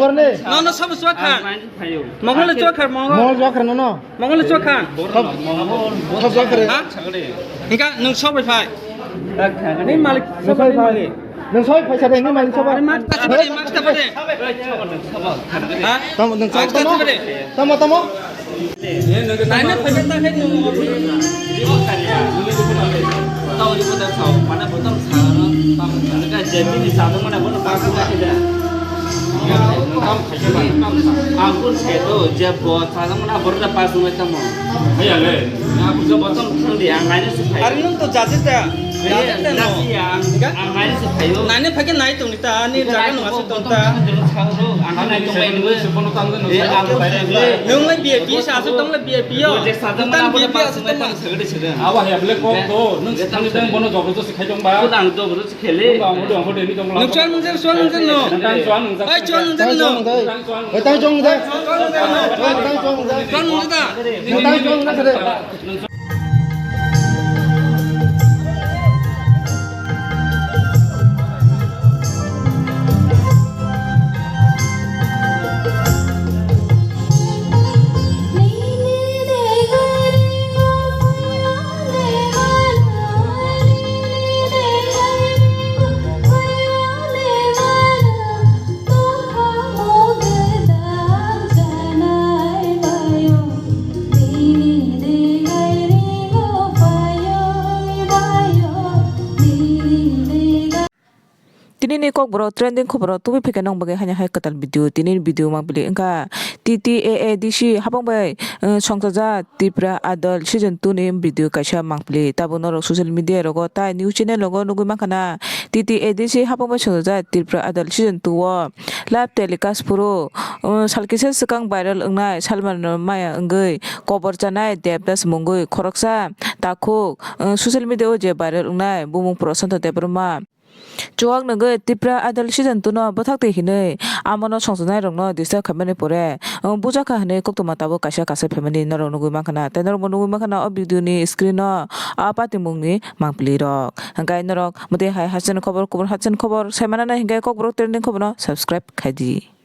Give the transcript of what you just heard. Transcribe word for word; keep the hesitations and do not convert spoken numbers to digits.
Korne. No, no, sabo chua kha. Mongol le chua kha, mongol. Mongol chua kha, no, no. Mongol le chua kha. Sab, sab chua kha re. Ha? Hingka, nwng sobai phai. Ni malik, sobai phai. Nwng sobai phai sa de, ni malik sobai. Mask ta pare, mask ta pare. Ha? Tamo, nwng tamo, tamo. Tamo, tamo. Naina phaiba ta khe nwng. Tao ni kota sao, mana botol sao, tamo ka jebini sao, mana bono pasu ka kida. Ang kun sai to, je bo sao mana bono pasu ka tamo. Haya le. Aku je botol thang di, ang naina su phai. Are nwng to jajik da. Jajik da no. Ang naina su phai. Naina phai khe nai tong ni ta, ani jaga no asuk tong ta. Ang naina su phai. Nwng le V I P sa asuk tong le V I P yo. Nwng tan V I P asuk tong ma. Awa haya ble kok to, nwng swkang ni tang bono jobor josti khai tong ba. Ang jobor josti khele. Nwng chuan nwng jan, chuan nwng jan no. Nwng tan chuan nwng jan. Ai, chuan nwng jan no. Nwng tan chuan nwng jan. Nwng tan chuan nwng jan. Chuan nwng jan da. Nwng tan chuan nwng jan. Tini ni kokborok trending khoboro tubui phikha nong bagwi haino hai kwtal video. Tini ni video mang pili wngkha T T A A D C habang bai, eh, songchajak Tripura Idol season two ni video kaisa mang pili. Tabuk norok social media rogo tai news channel rogo nugui mankha na T T A A D C habang bai songchajak Tripura Idol season two o live telecast phuru, eh, sal kisa swkang viral wngnai Salman no maya wngwi kobor chanai Devdas mungwi khoroksa takhuk, eh, social media o je viral wngnai bumung Prasanta Debbarma. Chuwak nugwi Tripura Idol season two no bwthak twi hinwi amono songchajnai rokno disturb khaimani pore, eh, bujakha hinwi koktwma tabuk kaisa kaisa phaimani norok nugwi mankha na. Tei norok bo nugwi mankha na o video ni screen o a patimung ni mangpili rok. Hwnkhe norok mwtwi hai hachani khobor kubun hachani khobor saimanani hwnkhe kokborok trending khobor no subscribe khaidi.